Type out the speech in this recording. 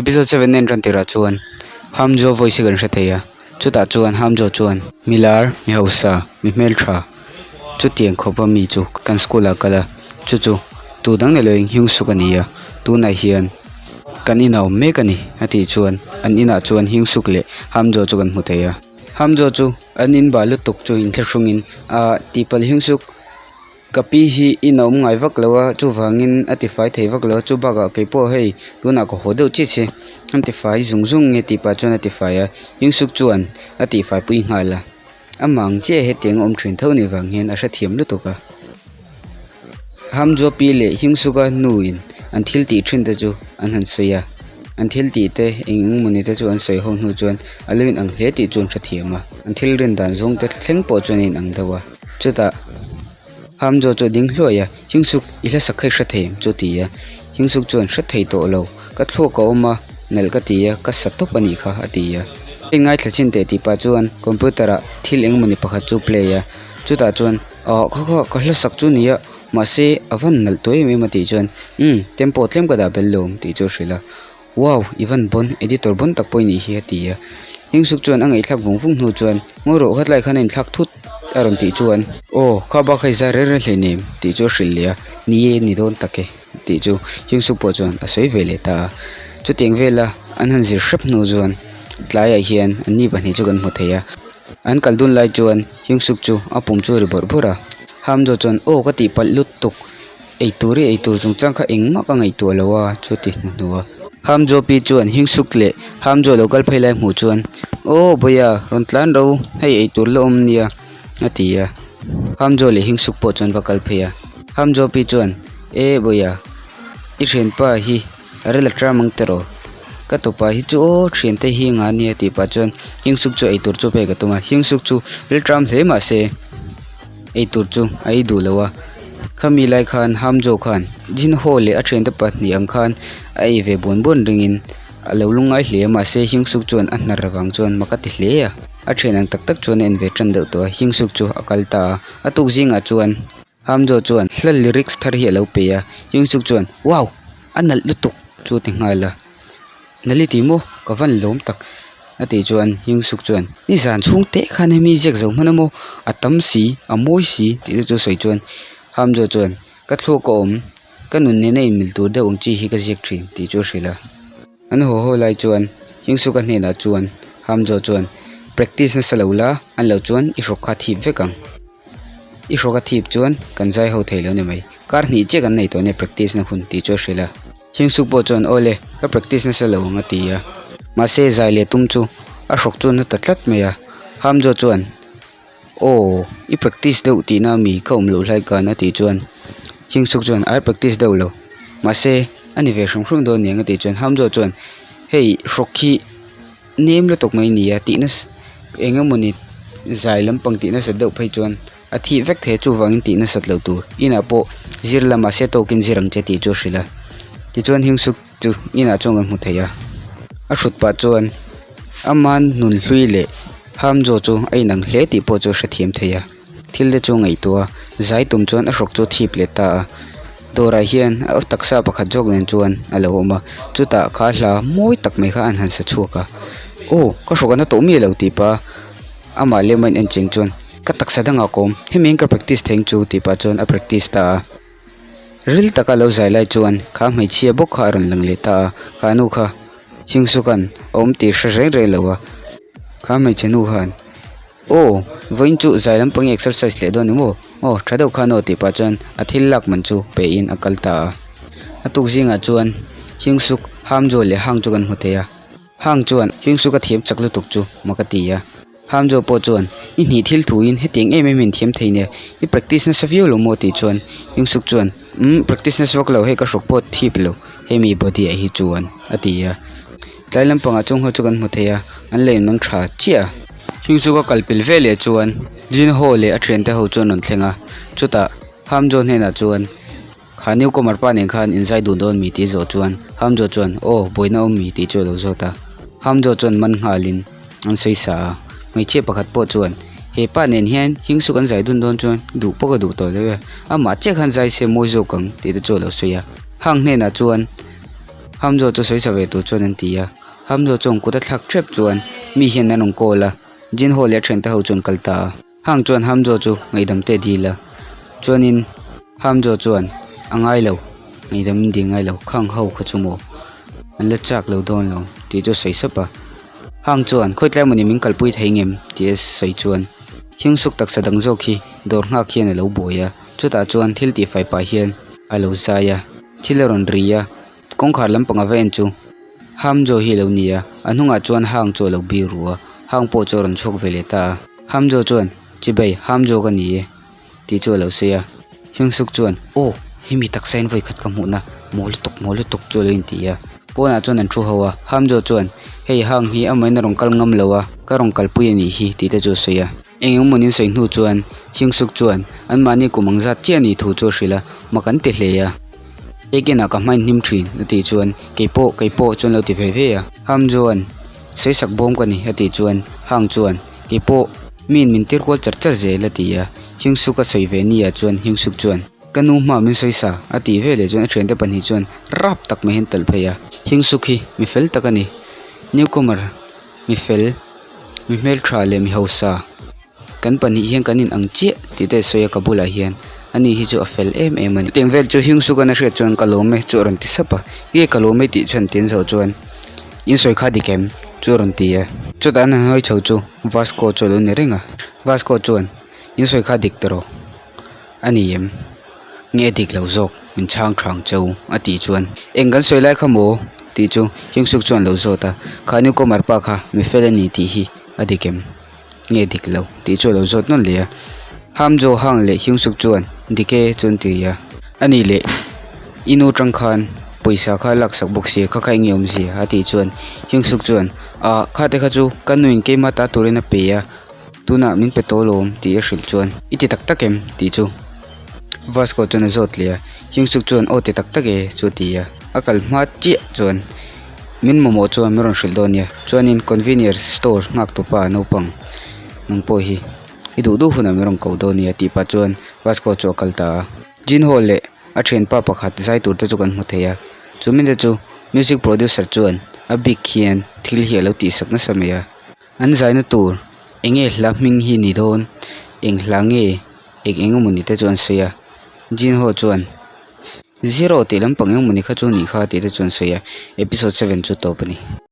Episode 7 a intan tirah chuan Hamjo voice hi kan hre thei a, chutah chuan Hamjo chuan milar, mi hausa, mi hmeltha chutiang khawpa mi chu kan school ah a kal a, chu chu tu dang ni loin Hyungsuk a ni a, tunah hian kan inah a awm mek a ni a tih chuan an inah chuan Hyungsuk leh Hamjo chu kan hmu thei a. Hamjo chu an in bal lutuk chu inthlahrungin ah tihpalh Hyungsuk. Ka pi hi in a awm ngai vak lo a, chuvangin a tifai thei vak lo a, chu bakah kei pawh hei tunah ka haw deuh chiah che an tifai zung zung nge tih pah chuan a tifai a, Yungsuk chuan a tihfai pui nghal a, amah ang chiah hetiang a awm thin tho ni vang hian a hrethiam lutuk a. Hamzua pi leh Yungsuka nuin an thil tih thin te chu an han sawi a, an thil tih te eng eng mawni te chu an sawi ho hnu chuan a lo inang hle tih chu an hrethiam a, an thil rin dan zawng te thleng pawh chuan a inang deuh a. Chutah Hamzo chu a ding hluai a, Hyungsuk i hla sak kha i hre thei em chu a ti a, Hyungsuk chuan hre thei tawh lo, ka thluak a awm a, nalh ka ti a, ka sa tawp a nih kha a ti a. Hei ngaithla chin teh tih pah chuan computer ah thil eng emawni pakhat chu play a, chutah chuan ah kha kha ka hla sak chu nia mahse a van nalh tawh em em a tih chuan umm tempo tlem ka dah bel lo awm tih chu a hrilh a. Wow! I van bawn, editor bawn tak pawh i nih hi a ti a. Hingzuk chuan a ngaihthlak vung vung hnu chuan, Ngawi rawh, khatlai khan a inthlak thut a rawn tih chuan, Aw, kha bak hei zai reng reng hleinem tih chu a hrilh leh a, Ni e, ni dawn tak e tih chu Hingzuk pawh chuan a sawi ve leh ta a. Chutiang vela an han zir hrep hnu chuan tlaiah hian an ni pahnih chu kan hmu thei a. An kal dun lai chuan Hingzuk chu a pum chu a ri bawrh bawrh a. Hamzo chuan, Aw, ka tihpalh lut tuk. Eitur i eitur chungchang kha engmah ka ngaihtuah lo a, chu ti hnu hnu a. Hamjo pi chuan Hingsuk leh Hamjo lo kal phei lai hmuh chuan, Aw Bawia, rawn tlan ro, hei eitur la awm nia, a ti a. Hamjo leh Hingsuk pawh chuan va kal phei a. Hamjo pi chuan, E Bawia, i thianpa hi a rel a tram ang tiraw? Ka tupa hi chu aw thiante hi nga nia tih pah chuan Hingsuk chu eitur chu pek a tum a. Hingsuk chu ril tram hle mah se. Eitur chu a ei duh lo a, khami lai khan Hamjo khan Jin Ho leh a thiante pahnih ang khan a ei ve buan buan ringin a lo lungngai hle a mahse Hyungsuk chuan a hnar avang chuan mak a ti hle a, a thian ang tak tak chuan a en ve tan deuh tawh a, Hyungsuk chu a kal ta a, a tuk zingah chuan Hamjo chuan hla lyrics thar hi a lo pe a, Hyungsuk chuan wow! A nalh lutuk chu a ti nghal a. Nali ti maw? Ka van lawm tak a tih chuan Hyungsuk chuan nizan chhung teh khan hemi ziak zo hman a maw? A tam si, a mawi si tih te chu sawi chuan Hamzo chuan ka thluak a awm, ka nun nena inmil tur deuh ang chi hi ka ziak thin tih chu a hrilh a. An haw haw lai chuan Hyungsuk-a hnenah chuan Hamzo chuan practice nasa lo la, an lo chuan i hrawk kha thip vek ang. I hrawk a thip chuan kan zai ho thei lo ni mai. Kar hnih chiah kan nei tawh nia practice na hun tih chu a hrilh a. Hyungsuk pawh chuan aw le, ka practice nasa lo ang a ti a. Mahse zai leh tum chu a hrawk chuan a ta tlat mai a. Hamzo chuan aw i practice deuh tihna ami ka awm loh hlai kan a tih chuan Hyungsuk chuan ai practice deuh lo. Mahse a ni ve hrum hrum dawn niang a tih chuan Hamzo chuan hei hrawk hi nem lutuk mai ni a tih nasa eng emawni zai lampang tih nasat deuh phei chuan a thih vek thei a chuvangin tih nasat loh tur inah pawh zir lamah se tawkin zir ang che tih chu a hrilh a tichuan Hyungsuk chu inah chuan kan hmu thei a a hrut pah chuan ama nun hlui leh Hamjo chu a inang hle tih pawh chu a hrethiam thei a. Thil te chu ngaihtuah a, zai tum chuan a hrawk chu a thip leh ta a, dawrah hian a taksa pakhat zawk nen chuan a lo awm a, chutah kha hla mawi tak mai kha an han sa chhuak a, aw ka hrawk a na tawh miah lo tih pah a amah lem a in en cheng chuan ka taksa dangah ka awm hemi hian ka practice thei ang chu tih pah chuan a practice ta a, ril taka lo zai lai chuan kha hmeichhia bawk kha a rawn lang leh ta a, kha nu kha Hingsuka'n a awm tih hre reng reng lo a, kha hmeichhe nu khan. Aw, vawiin chu zai lampang i exercise leh dawn ni maw? Aw, tha deuh khan aw tih pah chuan a thil lak man chu pe in a kal ta a. A tuk zingah chuan Hyungsuk, Hamjo leh Hang chu kan hmu thei a. Hang chuan Hyungsuk a thiam chak lutuk chu mak a ti a. Hamjo pawh chuan i hnih thil thuin hetiang em em in thiam thei nia, i practice nasa viau lo maw tih chuan Hyungsuk chuan umm practice nasa vak lo hei ka hrawk pawh thip lo hemi body ah hi chuan a ti a. Tlai lampangah chung ho chu kan hmu thei a, an la inmang tha chiah a. Hing chu ka kal pil ve leh chuan Jin Ho leh a thiante ho chu an rawn thleng a, chutah Hamjo hnenah chuan kha newcomer pa nen khan inzai dun dawn mi tih zawh chuan Hamjo chuan aw buaina awm mi tih chu a lo zawt a, Hamjo chuan man nghalin an sawi sa a, hmeichhia pakhat pawh chuan he pa nen hian hing chu kan zai dun dawn chuan duh pawh ka duh tawh lo e, amah chiah khan zai se mawi zawk ang tih te chu a lo sawi a, Hang hnenah chuan. Hamzo chu sawi sa ve tur chuan an ti a. Hamzo chuan kut a thlak tep chuan mi hian an rawn call a, Jinho leh a thiante ho chu an kal ta a. Hang chuan Hamzo chu ngaihdam te a dil a, chuanin Hamzo chuan a ngai lo, ngaihdam in dil ngai lo, khang ho kha chu maw an la chak lo dawn lo tih chu a sawi sap a. Hang chuan khawi tlai mawni min kalpui thei ngem tih a sawi chuan Hyungsuk taksa dang zawk hi dawr nghak hian a lo buai a, chutah chuan thil tihfai pah hian a lo zai a, thil a rawn ri a. Kawngkhar lampang a va en chu Hamjo hi a lo ni a, a hnungah chuan hang chu a lo bir ru a, hang pawh chu a rawn chhuak ve leh ta a. Hamjo chuan, Chibai, Hamjo ka ni e, tih chu a lo sawi a. Hyungsuk chuan, Aw, hemi taksa in vawikhat ka hmuhna, maw lutuk, maw lutuk chu a lo inti a. Pawnah chuan an thu ho a, Hamjo chuan, Hei hang hi amahin a rawn kal ngam lo a, ka rawn kalpui a nih hi, tih te chu a sawi a. Eng eng mawnin sawi hnu chuan Hyungsuk chuan anmahni kum ang zat chiah a nih thu chu a hrilh a, mak an ti hle a. Ekinah ka hmain hnim thin a tih chuan kei pawh kei pawh chuan lo ti ve ve a. Ham chuan sawisak bawm ka ni a tih chuan Hang chuan kei pawh miin min tir kual char char zel a ti a. Hyungsuk a sawi ve ni ah chuan Hyungsuk chuan ka nu hma min sawisa a tih ve leh chuan a thiante pahnih chuan rap tak mai hian tawlh phei a. Hyungsuk hi mi fel tak a ni. Newcomer mi fel mi hmeltha leh mi hausa kan pahnih hian kan in ang chiah tih te a sawi a ka bulah hian ani hi chu a fel em em a ni. Tiang vel chu Hyungsuk an a hriat chuan ka lawm e chu a rawn ti sap a nge ka lawm e tih chhan tin zawh chuan in sawi kha dik em chu a rawn ti a chutah an han hawi chho chu Vasco chu a lo ni reng a Vasco chuan in sawi kha dik tawh a ni em nge dik lo zawk min chhang thang cheu a tih chuan eng kan sawi lai kha maw tih chu Hyungsuk chuan a lo zawt a kha newcomer pa kha mi fel a ni tih hi a dik em nge dik lo tih chu a lo zawt nawn leh a Hamjo Hang leh Hyungsuk chuan dik e chu an ti a a ni leh i nu tang khan pawisa kha a laksak bawk sia kha kha eng nge awmzia a tih chuan Hyungsuk chuan ah kha te kha chu ka nuin keima ta turin a pe a. Tunah min pe tawh lawm tih a hrilh chuan i ti tak tak em tih chu Vasco chuan a zawt leh a, Hyungsuk chuan aw ti tak tak e chu a ti a, a kal hma chiah chuan min mamawh chuan min rawn hrilh dawn nia chuanin convenience store nghak tu pa naupang nang pawh hi i duh duh hunah min rawn ko dawn nia tih pah chuan Vasco chu a kal ta a, Jinho leh a thianpa pakhat zai tur te chu kan hmu thei a, chu mite chu music producer chuan a bik hian thil hi a lo tihsak nasa mai a. An zaina tur eng nge hla hming hi ni dawn eng hla nge eng eng emawni te chu an sawi a Jinho chuan zero tih lampang eng emawni kha chu a nih kha tih te chu an sawi a episode seven chu tawp a ni.